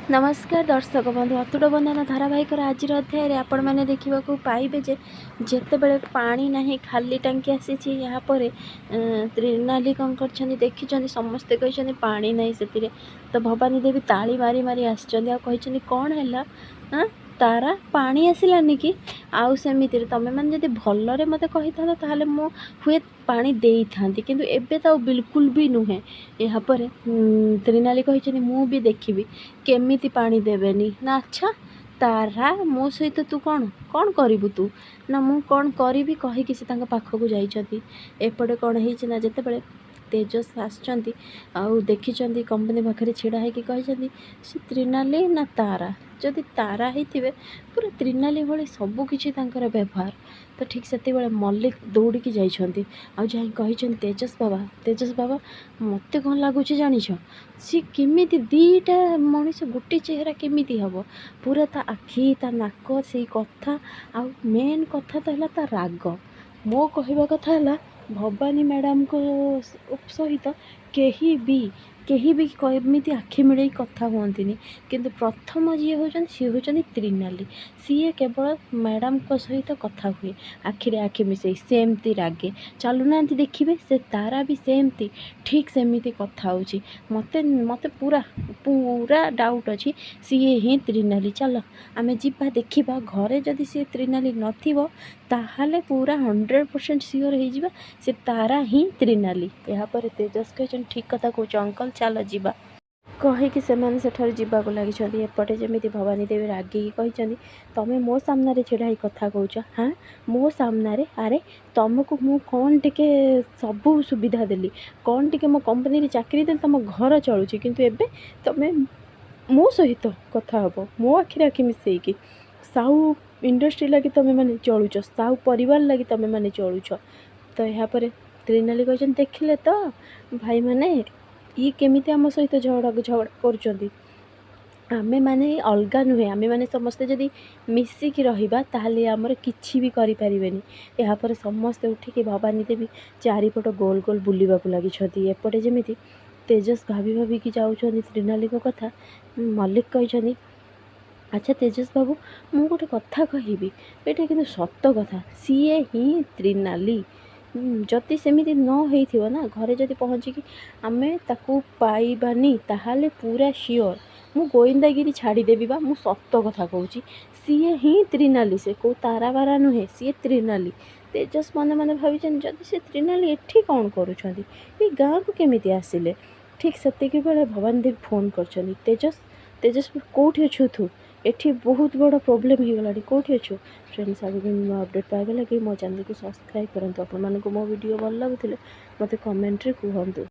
ନମସ୍କାର ଦର୍ଶକ ବନ୍ଧୁ, ଅତୁଟ ବନ୍ଧନ ଧାରାବାହିକର ଆଜିର ଅଧ୍ୟାୟରେ ଆପଣମାନେ ଦେଖିବାକୁ ପାଇବେ ଯେ ଯେତେବେଳେ ପାଣି ନାହିଁ, ଖାଲି ଟାଙ୍କି ଆସିଛି। ଏହାପରେ ତ୍ରିନାଲି କ'ଣ କରିଛନ୍ତି, ଦେଖିଛନ୍ତି, ସମସ୍ତେ କହିଛନ୍ତି ପାଣି ନାହିଁ ସେଥିରେ। ତ ଭବାନୀ ଦେବୀ ତାଳି ମାରି ମାରି ଆସିଛନ୍ତି ଆଉ କହିଛନ୍ତି, କ'ଣ ହେଲା ତାରା, ପାଣି ଆସିଲାନି କି? ଆଉ ସେମିତିରେ ତୁମେମାନେ ଯଦି ଭଲରେ ମୋତେ କହିଥାନ୍ତ, ତାହେଲେ ମୁଁ ହୁଏ ପାଣି ଦେଇଥାନ୍ତି, କିନ୍ତୁ ଏବେ ତ ଆଉ ବିଲକୁଲ ବି ନୁହେଁ। ଏହାପରେ ତ୍ରିନାଲି କହିଛନ୍ତି, ମୁଁ ବି ଦେଖିବି କେମିତି ପାଣି ଦେବେନି। ନା ଆଚ୍ଛା ତାରା, ମୋ ସହିତ ତୁ କ'ଣ କ'ଣ କରିବୁ ତୁ? ନା ମୁଁ କ'ଣ କରିବି କହିକି ସେ ତାଙ୍କ ପାଖକୁ ଯାଇଛନ୍ତି। ଏପଟେ କ'ଣ ହେଇଛି ନା ଯେତେବେଳେ ତେଜସ୍ ଆସିଛନ୍ତି ଆଉ ଦେଖିଛନ୍ତି, କମ୍ପାନୀ ପାଖରେ ଛିଡ଼ା ହେଇକି କହିଛନ୍ତି, ସେ ତ୍ରିନାଲି ନା ତାରା? ଯଦି ତାରା ହେଇଥିବେ, ପୁରା ତ୍ରିନାଲି ଭଳି ସବୁକିଛି ତାଙ୍କର ବ୍ୟବହାର। ତ ଠିକ୍ ସେତିକିବେଳେ ମଲ୍ଲିକ ଦୌଡ଼ିକି ଯାଇଛନ୍ତି ଆଉ ଯାଇ କହିଛନ୍ତି, ତେଜସ୍ ବାବା, ତେଜସ୍ ବାବା, ମୋତେ କ'ଣ ଲାଗୁଛି ଜାଣିଛ? ସିଏ କେମିତି ଦୁଇଟା ମଣିଷ ଗୋଟେ ଚେହେରା କେମିତି ହେବ? ପୁରା ତା ଆଖି, ତା ନାକ, ସେଇ କଥା, ଆଉ ମେନ୍ କଥା ତ ହେଲା ତା ରାଗ। ମୋ କହିବା କଥା ହେଲା, ଭବାନୀ ମ୍ୟାଡ଼ାମଙ୍କ ସହିତ କେହି ବି ଏମିତି ଆଖି ମିଳେଇ କଥା ହୁଅନ୍ତିନି, କିନ୍ତୁ ପ୍ରଥମ ଯିଏ ହେଉଛନ୍ତି, ସିଏ ହେଉଛନ୍ତି ତ୍ରିନାଲି। ସିଏ କେବଳ ମ୍ୟାଡ଼ାମଙ୍କ ସହିତ କଥା ହୁଏ ଆଖିରେ ଆଖି ମିଶେଇ, ସେମିତି ରାଗେ। ଚାଲୁନାହାନ୍ତି ଦେଖିବେ, ସେ ତାରା ବି ସେମିତି, ଠିକ୍ ସେମିତି କଥା ହେଉଛି। ମୋତେ ପୁରା ପୁରା ଡାଉଟ୍ ଅଛି, ସିଏ ହିଁ ତ୍ରିନାଲି। ଚାଲ ଆମେ ଯିବା ଦେଖିବା। ଘରେ ଯଦି ସିଏ ତ୍ରିନାଲି ନଥିବ, ତାହେଲେ ପୁରା 100% ସିଓର ହେଇଯିବା ସେ ତାରା ହିଁ ତ୍ରିନାଲି। ଏହାପରେ ତେଜସ୍ କହିଛନ୍ତି, ଠିକ୍ କଥା କହୁଛ ଅଙ୍କଲ, ଚାଲ ଯିବା। କହିକି ସେମାନେ ସେଠାରୁ ଯିବାକୁ ଲାଗିଛନ୍ତି। ଏପଟେ ଯେମିତି ଭବାନୀ ଦେବୀ ରାଗିକି କହିଛନ୍ତି, ତମେ ମୋ ସାମ୍ନାରେ ଛିଡ଼ା ହେଇ କଥା କହୁଛ? ହାଁ, ମୋ ସାମ୍ନାରେ? ଆରେ ତମକୁ ମୁଁ କ'ଣ ଟିକେ ସବୁ ସୁବିଧା ଦେଲି, କ'ଣ ଟିକେ ମୋ କମ୍ପାନୀରେ ଚାକିରି ଦେଲି, ତମ ଘର ଚଳୁଛି, କିନ୍ତୁ ଏବେ ତମେ ମୋ ସହିତ କଥା ହେବ ମୋ ଆଖିରେ ଆଖି ମିଶେଇକି? ସାହୁ ଇଣ୍ଡଷ୍ଟ୍ରି ଲାଗି ତମେମାନେ ଚଳୁଛ, ସାହୁ ପରିବାର ଲାଗି ତମେମାନେ ଚଳୁଛ। ତ ଏହାପରେ ତ୍ରିନାଲି କହିଛନ୍ତି, ଦେଖିଲେ ତ ଭାଇମାନେ, ଇଏ କେମିତି ଆମ ସହିତ ଝଗଡ଼ା ଝଗଡ଼ା କରୁଛନ୍ତି? ଆମେମାନେ ଅଲଗା ନୁହେଁ। ଆମେମାନେ ସମସ୍ତେ ଯଦି ମିଶିକି ରହିବା, ତାହେଲେ ଆମର କିଛି ବି କରିପାରିବେନି। ଏହାପରେ ସମସ୍ତେ ଉଠିକି ଭବାନୀ ଦେବୀ ଚାରିପଟ ଗୋଲ ଗୋଲ ବୁଲିବାକୁ ଲାଗିଛନ୍ତି। ଏପଟେ ଯେମିତି ତେଜସ୍ ଭାବି ଭାବିକି ଯାଉଛନ୍ତି ତ୍ରିନାଲିଙ୍କ କଥା। ମଲ୍ଲିକ କହିଛନ୍ତି, ଆଚ୍ଛା ତେଜସ୍ ବାବୁ, ମୁଁ ଗୋଟେ କଥା କହିବି, ଏଇଟା କିନ୍ତୁ ସତ କଥା, ସିଏ ହିଁ ତ୍ରିନାଲି। ଯଦି ସେମିତି ନ ହେଇଥିବ ନା, ଘରେ ଯଦି ପହଞ୍ଚିକି ଆମେ ତାକୁ ପାଇବାନି, ତାହେଲେ ପୁରା ସିଓର ମୁଁ ଗୋଇନ୍ଦାଗିରି ଛାଡ଼ିଦେବି ବା। ମୁଁ ସତ କଥା କହୁଛି, ସିଏ ହିଁ ତ୍ରିନାଲି। ସେ କେଉଁ ତାରାବାରା ନୁହେଁ, ସିଏ ତ୍ରିନାଲି। ତେଜସ୍ ମନେ ମନେ ଭାବିଛନ୍ତି, ଯଦି ସେ ତ୍ରିନାଲି, ଏଠି କ'ଣ କରୁଛନ୍ତି? ଏଇ ଗାଁକୁ କେମିତି ଆସିଲେ? ଠିକ୍ ସେତିକି ବେଳେ ଭବାନୀ ଦେବୀ ଫୋନ୍ କରିଛନ୍ତି, ତେଜସ୍, ତେଜସ୍, କେଉଁଠି ଅଛୁ ତୁ? ଏଠି ବହୁତ ବଡ଼ ପ୍ରୋବ୍ଲେମ୍ ହେଇଗଲାଣି, କେଉଁଠି ଅଛୁ? ଫ୍ରେଣ୍ଡସ୍, ଆଗକୁ ନୂଆ ଅପଡ଼େଟ୍ ପାଇବା ଲାଗି ମୋ ଚ୍ୟାନେଲକୁ ସବସ୍କ୍ରାଇବ୍ କରନ୍ତୁ। ଆପଣମାନଙ୍କୁ ମୋ ଭିଡ଼ିଓ ଭଲ ଲାଗୁଥିଲେ ମୋତେ କମେଣ୍ଟରେ କୁହନ୍ତୁ।